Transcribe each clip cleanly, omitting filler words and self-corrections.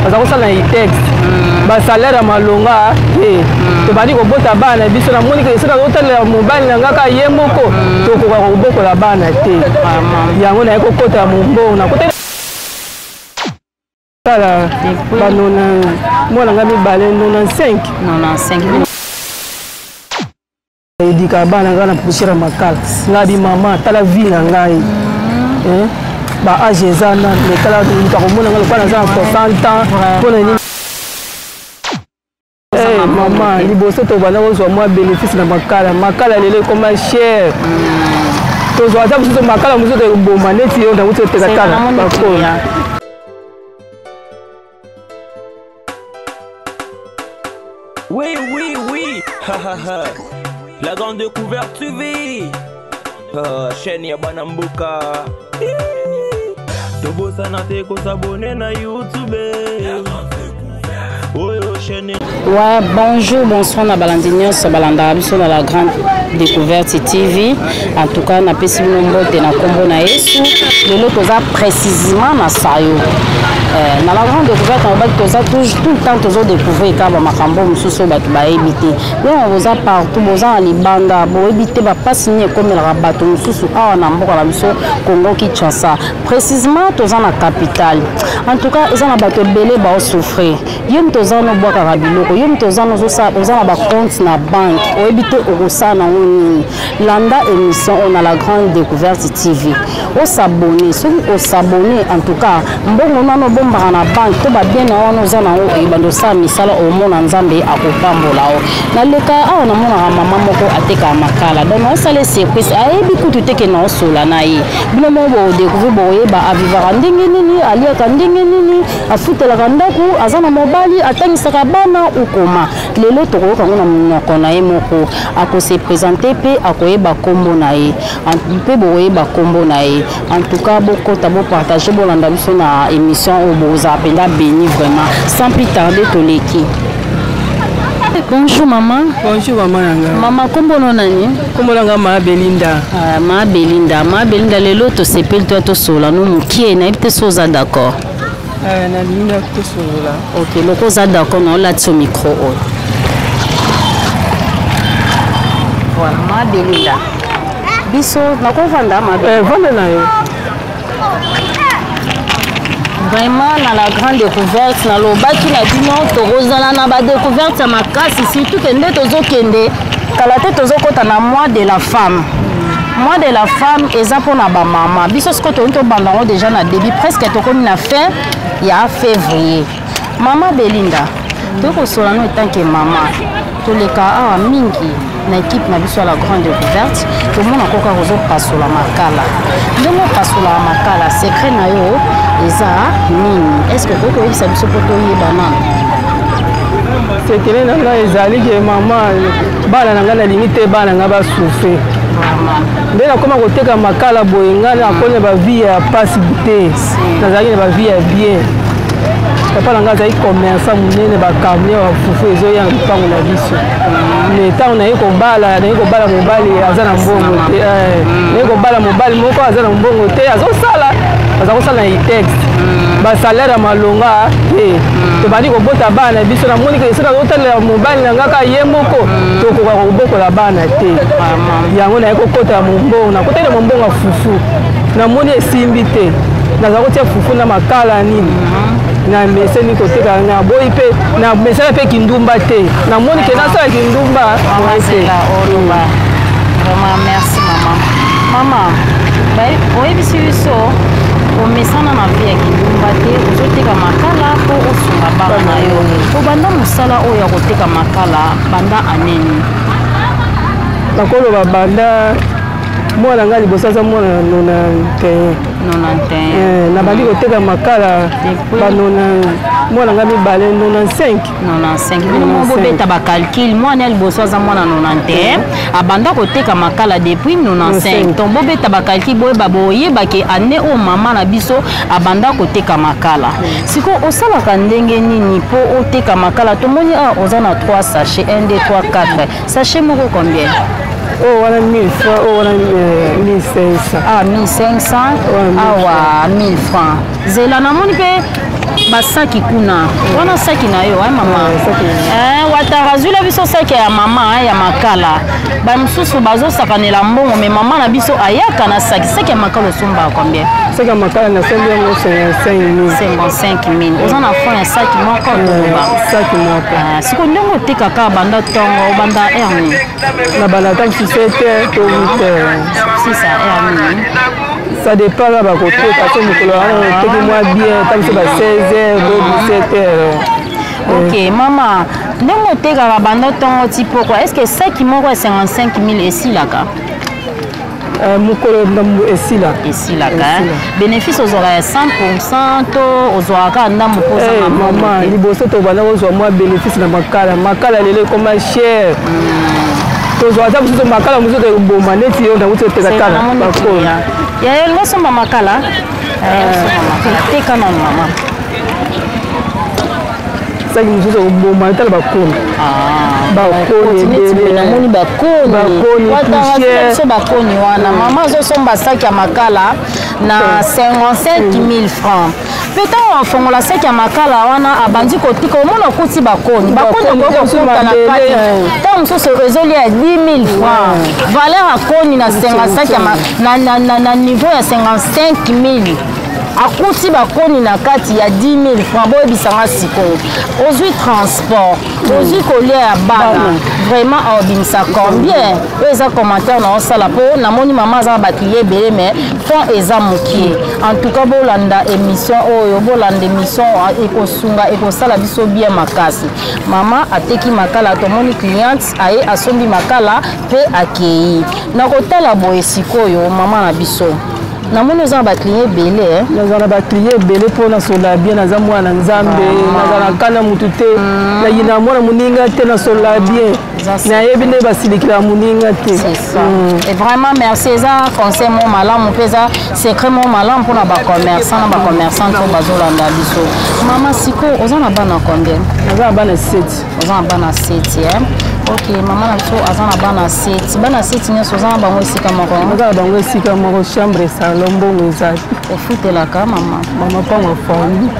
Baza kosala na itex, basalaire ya malonga te. Tobandi kobota bana biso, namoni ke soki azotalela mobali na ngai kaka ye moko, tokoka kobokola bana te. Yango naye kokota mombongo, nakota kala banona mwana ngai mibale 95. 95. Edika bana ngai na poussière ya makala. Ngai bi mama, tala vie na ngai, eh, ba age eza nanu, mais tala moto akomona ngai lokola naza na 60 ans. Mpo na nini? Eh, mama, liboso tobanda kozwa mwa bénéfice na makala. Makala lelo ekoma cher. Tozwa ata mosusu makala mosusu ekoboma neti yo nauti oteka. Tala bakolo. Oui, oui, oui. La grande découverte TV. Ah, chaîne ya bana mboka. Tobosana te kos'abonner na YouTube. Oyo chaîne. Ouais, bonjour, bonsoir na balandi nyonso balandaka biso na La Grande Découverte TV. En tout cas, napesi bino mbote na nkombo na Yesu. Lelo toza précisément na Sayo. Na La Grande Découverte, nalobaki toza tout le temps tozodécouvrir kaka bamakambo mosusu oyo bato bayebi te. Bien, boza partout, boza na libanda, boyebi te bapasi nini ekomelaka bato mosusu awa na mboka na biso Congo Kinshasa. Précisément toza na capitale. En tout cas, eza na bato ebele baosouffrir. Yo moto oza wana obwakaka biloko, yo moto oza wana oza na bacompte na banque, oyebi te okosala nango nini. Landa émission oyo na La Grande Découverte TV, os'abonner. Soki os'abonner, en tout cas mbongo nano obombaka na banque to babien na wana oza nango, ebanda osala misala, omona Nzambe akopambola o. Naleka awa, namonaka mama moko atekaka makala, donc naosala surprise, ayebi kutu te ke naosola na ye. Bino moko bokodécouvrir, bokoyeba avivaka ndenge nini, aliaka ndenge nini, afutelaka ndako, aza na mobali, atangisaka bana ukoma. Lelo tokoyoka yango na monoko na ye moko, akose présenter mpe akoyeba nkombo na ye mpe bokoyeba nkombo na ye. En tout cas, bokota, bopartage, bolanda biso na émission oyo, bokozala mpenza béni vraiment. Sans plus tarder, toleki. Bonjour maman. Bonjour mama na ngai. Mama, nkombo no nani? Nkombo na ngai Maa Belinda. Ah, maa Belinda, maa Belinda, lelo tosepeli toya tosola no mokie. Nayebi te so oza d'accord. Eh, nalingi na tosolola. Ok, loko oza d'accord, na olatisi yo micro oyo. Voilà, maa Belinda, biso nakovanda ma Eh, vanda na yo. Vraiment, na La Grande Découverte, nalobaki na bino tokozala na badécouverte ya makasi, surtout ke nde tozokende kala te, tozokɔta na mois de la femme. Mois de la femme eza mpona bamama biso. Sikoyo tolingi tobanda yango déjà na début, presque tokomi na fin ya février. Mama Belinda, tokosola no etanke mama. Toleka awa mingi na équipe na biso ya La Grande Découverte, tomona ko kaka ozopasola makala. Ndenge opasolaka makala, secret na yo eza nini? Est ce que okoki koyebisa biso mpo toyeba nano? Sekele na ngai ezali ke mama, bana na ngai, nalingi te bana na ngai basouffrir. Nde nakoma koteka makala boye, ngai nakoli na bavie ya pasi te, nazalaki na bavie ya bien. Papa na ngai azalaki commerçant monene, bacamion ya fufu ezoya na lopango na biso. Mais ntango naye kobala, naye kobala mobali aza na mbongo te. Eh, naye kobala mobali moko aza na mbongo te, azosala, aza kosala na itex, basalaire ya malonga te. Tobandi kobota bana biso, namoni ke soki azotalela mobali na ngai kaka ye moko, tokoka kobokola bana te. Yango naye kokota mombongo, nakotaki na mombongo ya fufu, namoni esimbi te. Naza kotia fufu na makala nini, na meseni koteka, naboyi mpe na mesana mpe kindumba te. Namoni ke nasala kindumba moye te. Oloba vraiment, merci mama. Mama, oyebisi biso omesana na vie ya kindumba te, ozoteka makala mpo osunga bana na yo. Obanda mosala oyo ya koteka makala banda aneni? Nakoloba banda mwana ngai liboso aza mwana na 91. 91. Nabandi koteka makala banona mwana ngai mibale 95. 95. Bino moko bobeta bacalcul. Mwana ya liboso aza mwana 91, abanda koteka makala depuis 95. Donc bobeta bacalcul, boyeba, boyebake ane oyo mama na biso abanda koteka makala. Sikoyo osalaka ndenge nini mpo oteka makala? Tomoni awa oza na 3 sachet, 1, 2, 3, 4 sachet. Moko combien? Oyo wana 1000 francs, oyo wana 1500. Ah, 1500 awa, 1000 francs. Zela, namoni mpe. Basaki kuna wana, saki na yo, mama Watara, azwila biso saki ya mama ya makala. Bamosusu bazosakanela mbongo, mais mama na biso ayaka na saki. Saki ya makala osombaka combien? Saki ya makala nasombi yango 55 000. 55 000. Oza na fond ya saki moko, toloba? Saki moko. Sikoyo ndenge otekaka, banda ntongo, obanda heure nini? Na banda ata mosusu 7 heures to 8 heures. 6 heure nini? Ça dépend na bakoteka. So mokolo wana oteki mwa bien, ta biso ba 16 heures to 17 heures. Ok, mama, ndenge otekaka banda ntongo ti pokwa, est ce que saki moko ya 55 000 esilaka? Mokolo esila. Esilaka. Bénéfice ozwaka ya 100 to ozwaka kaka ndambo mpo ozanga? Mama, liboso tobanda kozwa mwa bénéfice na makala. Makala lelo ekoma cher. Tozwa ata mosusu makala mosusu ekoboma neti yo ntango oteka kala bakolo. Yaya, olingi osomba makala? Teka nano, mama. Saki mosusu ekoboma, tala bakoni, bakoni ebele. Namoni bakoni biso, bakoni wana. Mama azosomba saki ya makala na 55 000 francs, mpe ntango afongola saki ya makala wana, abandi kotika, omona okuti bakoni. Bakoni okoki kokuta na kati, ntango mosusu ezolia 10 000 francs, valeur akoni na 55 na niveau ya 55 000, akuti bakoni na kati ya 10 000 francs. Boyebisanga sikoyo, ozwi transport, ozwi kolia ya bana, vraiment aobimisa combien? Oyo eza commentaire na osala, mpo namoni mama aza na baclient ebele, mais fond eza mokie. En tout cas, bolanda émission oyo, bolanda émission, ekosunga, ekosala biso bien makasi. Mama ateki makala, tomoni cliente aye, asombi makala mpe akei. Na kotala boye sikoyo, mama na biso, namoni oza na baclient ebele. Naza na baclient ebele mpo nasola bien. Naza mwana Nzambe, naza na kana mutu te, nayina mwana moninga te, nasola bien, nayebi nde basilikela moninga te. Et vraiment merci, eza conseil mo malamu mpe eza secret mo malamu mpona bacommerçant na bacommerçante oyo bazolanda biso. Mama, sikoyo oza na bana combien? Naza na bana 7. Oza na bana 7. Ok, mama na biso aza na bana 7. Bana 7 nyonso oza na bango esika moko? Naza na bango esika moko, chambre, salon. Mbongo eza. Ofutelaka, mama? Mama mpango afourni.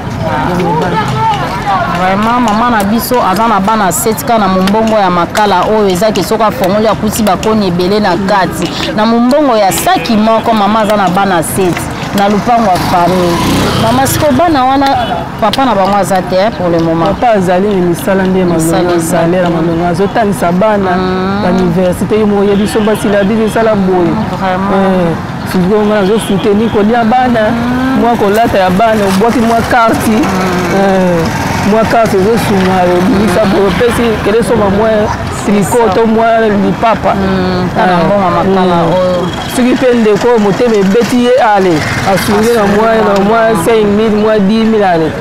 Vraiment, mama na biso aza na bana 7 kaka na mombongo ya makala oyo ezaki soki afongoli, akuti bakoni ebele na kati, na mombongo ya saki moko. Mama aza na bana 7 na lupango ya famille. Mama, sikoyo bana wana, papa na bango aza te pour le moment? Papa azali na misala nde malongo, salaire ya malongo, azotangisa bana bauniversité. Ye moko oyebi, so basila biso esala boye. Sikoyo nga nazosoutenir kolia bana, mwa kolata ya bana, obwaki mwa carte, mwa carte ezosunga, obimisa boye, opesi kele soma mwa tricot to mwa lipapa. Soki mpe ndeko oyo motema ebeti ye, ale asungi na mwa 5000, mwa 10 000, ale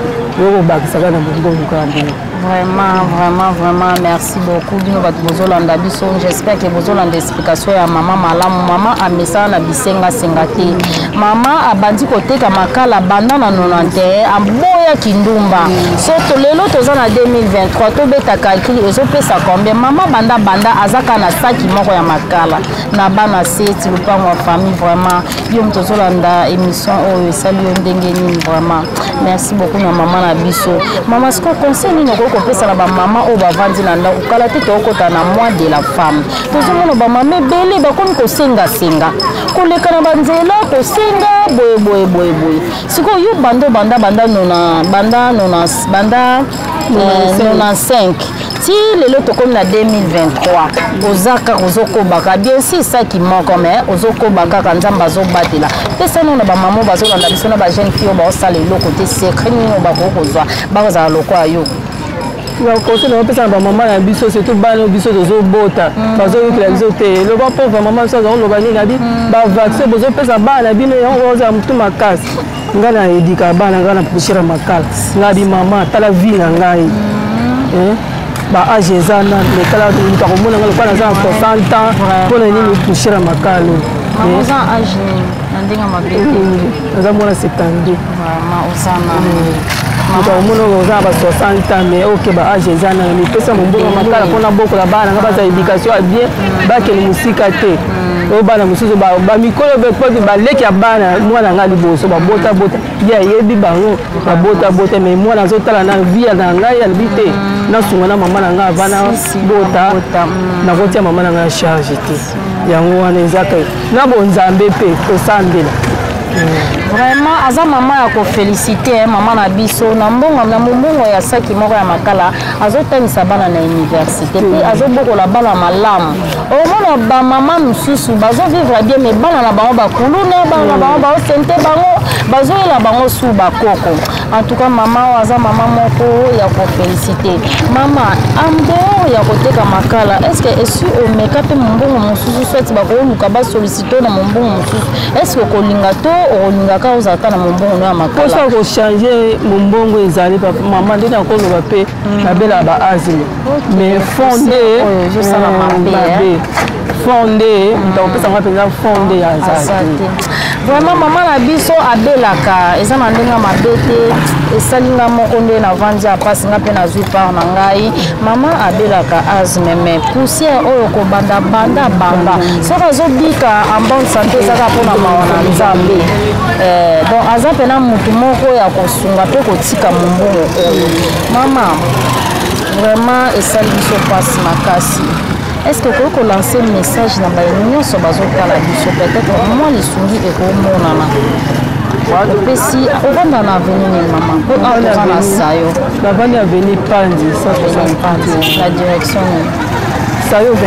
okobakisaka na mbongo kaka mbongo. Vraiment, vraiment, vraiment, merci beaucoup bino bato bozolanda biso. J'espère que bozolanda explication ya mama malamu. Mama amesana na bisengasenga te. Mama abandi koteka makala banda na 91, aboyaki ndumba. So to lelo toza na 2023, tobeta calcul, ezopesa combien? Mama banda aza kaka na saki moko ya makala na bana seti, lupango ya famille. Vraiment, yo moto ozolanda émission oyo, esali yo ndenge nini? Vraiment merci beaucoup na mama na biso. Mama, sikoyo conseil nini okoki kopesa na bamama oyo bavandi na ndako? Kala te tookota na mois de la femme. Tozomona bamama ebele bakomi kosengasenga, koleka na banzela, kosenga boye boye boye boye. Sikoyo yo, banda banda banda nona banda nona banda 95 ti lelo tokomi na 2023, oza kaka ozokobaka bien si saki moko, mais ozokoba kaka, Nzambe azobatela. Pesa nano na bamama bazolanda biso, na bajeune fille oyo baosala eloko te, secret nini oyo bakoki kozwa bakozala lokola yo? Conseil na bapesa na bamama na biso, surtout bana biso tozobota, bazoyokela biso te. Eloba pauvre mama biso azakoloba nini? Abi bavaccin bozopesa bana na bino yango, ozala motu makasi. Ngai na edika bana ngai na poussière makala. Ngai abi mama, tala vie na ngai, baage eza na, mais tala, moto akomona ngai lokola naza na 60 ans. Mpona nini poussière makala? Oza age nini, na ndenge mabe? Naza mwana 72. Moto akomona oyo oza na ba 60 ans, mais oke, baage eza nano, mipesa mombongo makala mpona bokola bana nga, baza éducation ya bien, bakende mosika te. Oyo bana mosusu bamikolo baleki ya bana mwana ngai liboso babotabota, ye ayebi bango babotabota, mais mwana azotala na vie na ngai, alobi te, nasunga na mama na ngai avana bota, nakotia mama na ngai charge te. Yango wana ezaka na bonzambe mpe kosambela. Vraiment, aza mama ya koféliciter, mama na biso. Na mbongo, na mombongo ya saki moko ya makala, azotangisa bana na université mpe azobokola bana malamu. Omona bamama mosusu bazovivre bien, mais bana na bango bakuluna, bana na bango baosente, bango bazoyela bango su bakoko. En tout cas, mama oyo aza mama moko ya koféliciter. Mama, en dehors ya koteka makala, est ce que esi omeka mpe mombongo mosusu, soit bakoluka basolliciter na mombongo mosusu? Est ce que okolinga to okolingaka ozala ta na mombongo no ya makala? Mposa kochanger mombongo ezali, mama. Nde nakoloba mpe nabelaka ba asthme, mais fond nde ezosala mabe. Fond nde moto akopesanga mpenza, fond nde ya aza te. Vraiment, mama na biso abelaka, eza na ndenge mabe te. Esali nga moko nde navandi ya mpasi, nga mpe nazwi part na ngai. Mama abelaka asthme, mais poussière oyo kobanda banda banda, soki azobika en bonne santé, ezaka mpona mawa na Nzambe. Donc aza mpena motu moko ya kosunga mpe kotika mombongo oyo. Mama, vraiment esali biso mpasi makasi. Est ce que okoki kolancer message na baye nyonso bazotala biso? Peut-être mwa lisungi ekomonana. Opesi ovanda na avenue nini, mama? Mpo awa toza na Sayo. Navandi avenue Panzi 168. Na direction nini? Sayo 24.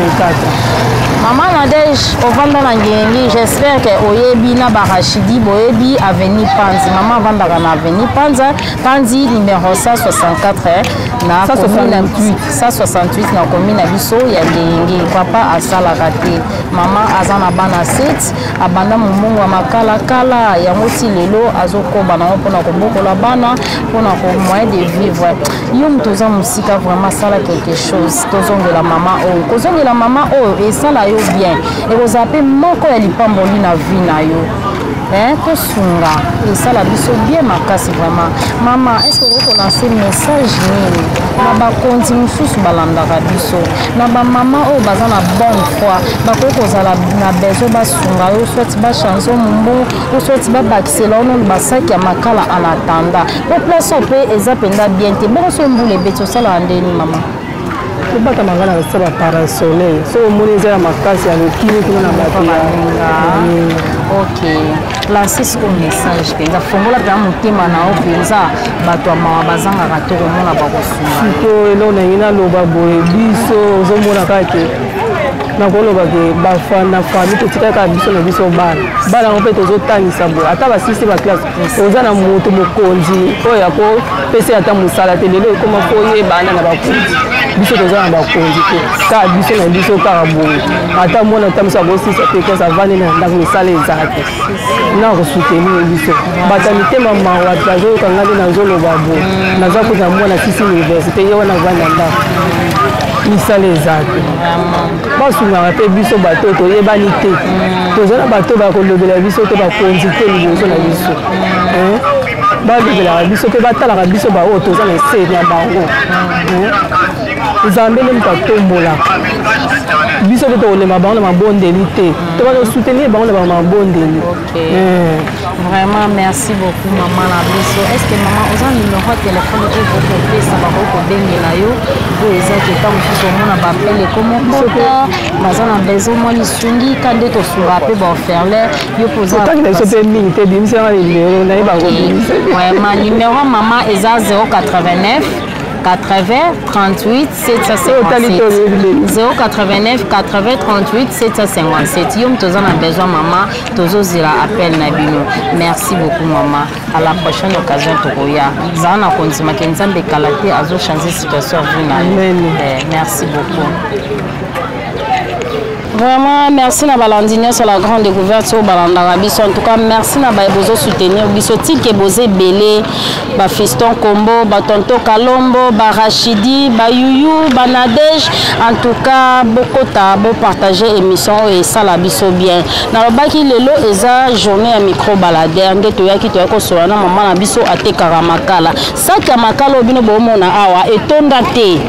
Mama Nadege, ovanda na Ngengi, j'espère ke oyebi na Barachidi, boyebi avenue Panzi. Mama avandaka na avenue Panza, Panzi numéro 164 na 168. 168 na commune na biso ya Ngengi. Papa asalaka te, mama aza na bana 7. Abanda mombongo ya makala kala yango ti lelo, azokoba nango mpona kobokola bana, mpona ko moyen de vivre. Yo moto oza mosika, vraiment asala quelque chose. Tozongela mama oyo, kozongela mama oyo esala yo bien, ekozala mpe moko ya lipamboli na vie na yo. Tosunga, esala biso bien makasi vraiment. Mama, est ce que okoki kolancer message nini na bakonzi mosusu balandaka biso, na bamama oyo baza na bonne foi, bakoki kozala na besoin basunga yo, soit bachanger mombongo ou soit babakisela yo nano basaki ya makala en attendant, po place oyo mpe eza mpenza bien te? Bongo so mbula ebeti, osalaka ndeni, mama? Kobatama nga na sa baparasoleil. So omoni eza ya makasi ya lokimi kuna na bato ya Ok, lance siko message mpenza, fongola mpenza motema na yo mpenza. Bato ya mawa bazangaka te komona, bakosunga. Sikoyo eloko nangi naloba boye, biso ozomona kaka ke nakoloba ke na famille totikali kaka biso na biso bana. Bana yango mpe tozotangisa boye, ata basisi baclasse, oza na moto mokonzi oyo akopesa ata mosala te. Lelo ekoma fo oyebana na bakonzi. Biso toza na bakonzi te, kaka biso na biso kaka boye. Ata mwana ata mosu akosisa te classe, avandi na ndako, mosala eza te. Na kosoutenir biso bato ya mitema mawa bazoyoka ngai nde nazoloba boye. Naza kuta mwana sisi université, ye wana avanda ndako, misala eza te. Basungaka mpe biso bato oyo toyebani te, toza na bato bakolobela biso te, bakonzi te liboso na biso. Balobelaka biso mpe batalaka biso baoyo toza na se na bango. Nzambe nde moto atombolaka biso mpe tokolema bango na mabondeli te, to bazosoutenir bango na bamabondeli. Vraiment, merci beaucoup, mama na biso. Est ce que, mama, oza numéro ya telefone oyo okopesa, bakoki kobengela yo? Oyo eza ke ntango mosusu omona baappel ekomokota, baza na besoin mwa lisungi ka nde tosunga mpe baorphelin. Yo mpo oza Otangi na biso mpe mingi te, bimisanga numéro nayeba kobimisa. Vraiment, numéro mama eza 089 80 38 757, 089 80 38 757. Yo moto oza na besoin, mama, tozozela appel na bino. Merci beaucoup, mama. À la prochaine occasion tokoya. Zala na kondimaka Nzambe ekala te azochanger situation ya vie na yo. Merci beaucoup. Vraiment, merci na balandi nyonso La Grande Découverte oyo balandaka biso. En tout cas, merci na baye bozosoutenir biso tike, boza ebele: bafiston Kombo, batonto Kalombo, barachidi, bayuyu, banadege. En tout cas, bokota, bopartage émission oyo, esala biso bien. Nalobaki lelo eza journée ya micro baladeur, nde toyaki, toyaki kosola na mama na biso atekaka makala. Saki ya makala oyo bino bomona awa etonda te,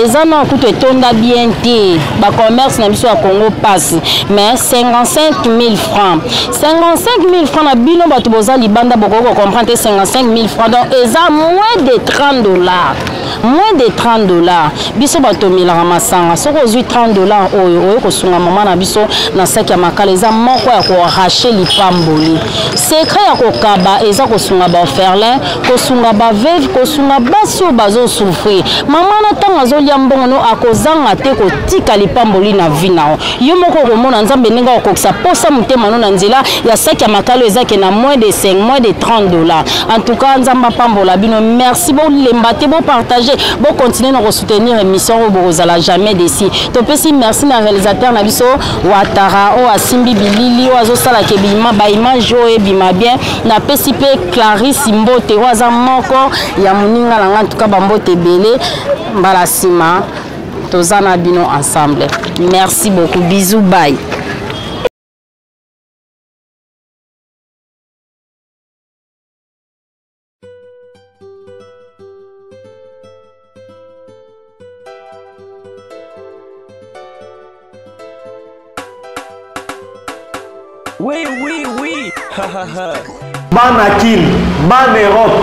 eza na kutu etonda bien te. Bacommerce na biso ya Congo. mpasi, mais 55 000 francs, 55 000 francs na bino bato boza libanda bokoki kocomprendre te. 55 000 francs, donc eza moins de 30 $, moins de 30 $. Biso bato omelaka masanga, soki ozwi 30 $ oyo oyo kosunga mama na biso na saki ya makala, eza moko ya koarracher lipamboli. Secret ya kokaba eza kosunga baorphelin, kosunga baveuve, kosunga basi oyo bazosouffrir. Mama na ntango azolia mbongo no, akozanga te kotika lipamboli na vie na yo moko. Okomona Nzambe ndenge akokokisa posa motema no na nzela ya saki ya makala oyo ezake na moins de 5, moins de 30 $. En tout cas, Nzambe apambola bino. Merci. Bolemba te, bopartage, bocontinue na kosoutenir émission oyo, bokozala jamais déçus. Topesi merci na réalisateur na biso Watara oyo asimbi bilili oyo azosalaka ebima baimage oyo ebima bien. Napesi mpe Clarisse mbote oyo aza moko ya moninga na nga. Ntuka bambote ebele. Mbala nsima toza na bino ensemble. Merci beaucoup, bisous, bye. Oui. Ha ha ha. Bana Kin, bana Europe,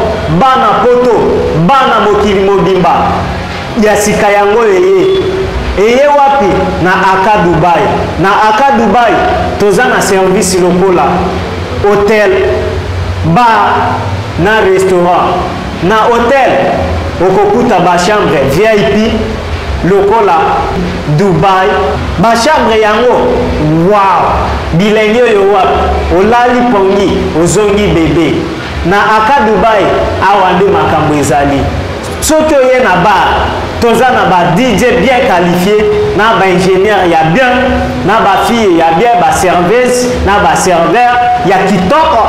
bana Poto, bana mokili mobimba, ya sika yango eye. Eye wapi? Na Aka Dubai. Na Aka Dubai toza na service lokola hotel, bar na restaurant. Na hotel okokuta bachambre VIP lokola Dubai. Bachambre yango, wow, bilengi oyo wapi! Olali pongi, ozongi bebe. Na Aka Dubai awa nde makambo ezali. Soki oye na bar, toza na ba DJ bien qualifié, na baingénieur ya bien, na bafille ya bien, baserveuse na baserveur ya kitoko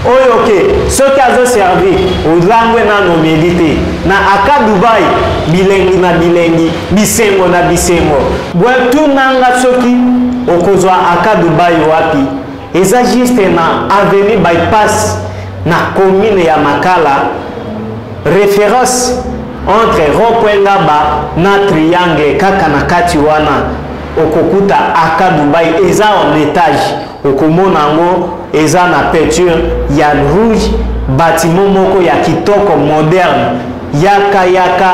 oyo ke soki azoservi, olangwe nano omeli te. Na Aka Dubai, bilengi na bilengi, bisengo na bisengo. Bwetunanga soki okozwa Aka Dubai wapi. Eza juste na avenue Bypass, na commune ya Makala, référence entre rond-point Ngaba na triangle. Kaka na kati wana okokuta Aka Dubai. Eza en étage, okomona yango eza na peinture ya rouge, bâtiment moko ya kitoko, moderne. Yaka, yaka,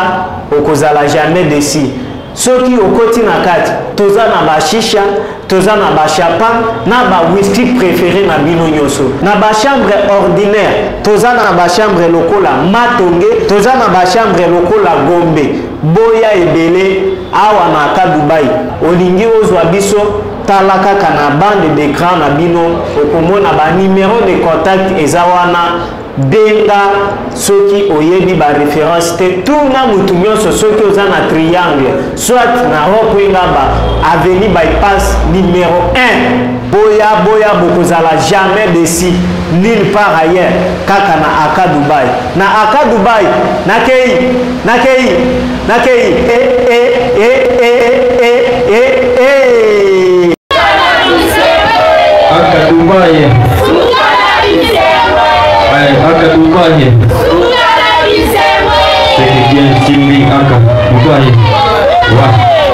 okozala jamais déçu. Soki okoti na kati, toza na bashisha, toza na bachampagne na bawhisky préféré na bino nyonso. Na bachambre ordinaire, toza na bachambre lokola Matonge, toza na bachambre lokola Gombe. Boya ebele awa na Aka Dubai. Olingi ozwa biso, tala kaka na bande d'écran na bino, okomona banimero de contact eza wana. Benga. Soki oyebi baréférence te, tuna mutu nyonso. Soki oza na triangle, soit na rond-point Ngaba, avenue Bypass numéro 1. Boya, boya, bokozala jamais déçus nulle part ailleurs, kaka na Aka Dubai. Na Aka Dubai. Nakei, nakei, nakei. E e e e e e e. Aka Dubai. Ouais, Aka Dubai. C'est bien Simbi Aka Dubai. Ouais.